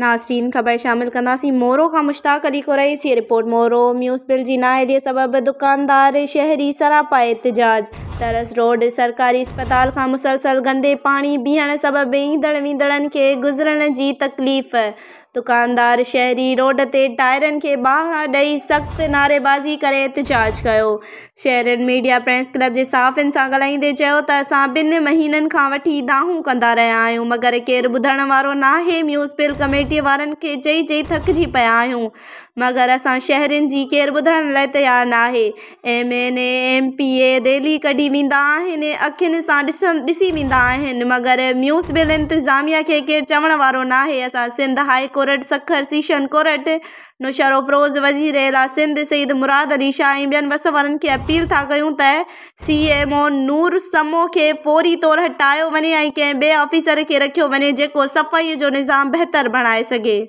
ناظرين خبر شامل ڪنداسين مورو کان مشتاق علي قريشي جي رپورٽ مورو ميونسپل جي نااهلي سبب دڪاندار شهري سراپا احتجاج ترس روڊ سرڪاري اسپتال کان مسلسل گندي پاڻي بيهڻ سبب ايندڙ ويندڙن کي گذرڻ جي تڪليف دڪاندار شهري روڊ تي ٽائرن کي باهه ڏئي سخت نعريبازي ڪري احتجاج ڪيو شهرين ميڊيا پريس ڪلب جي صحافين سان ڳالهائيندي چيو ته اسان ٻن مهينن کان وٺي دانهون ڪندا رهيا آهيون مگر ڪير ٻڌڻ وارو ناهي ميونسپل ڪميٽي وارن کي چئي چئي ٿڪجي پيا آهيون مگر اسان شهرين جي ڪير ٻڌڻ لاء تيار ناهي M N A M P A rally ڪڍي ويندا آهن اکين سان ڏسي ويندا آهن مگر ميونسپل انتظاميا کي ڪير چوڻ وارو ناهي اسان Sindh high court Sukkur session court Naushahro Feroze وزير اعليٰ سنڌ سيد مراد علي شاهه ۽ ٻين وس وارن کي اپيل ٿا ڪيون ته سي ايم او نور سمو کي فوري طور هٽايو وڃي ۽ ڪنهن ٻئي آفيسر کي رکيو وڃي جيڪو صفائي جو نظام بهتر بڻائي سگهي.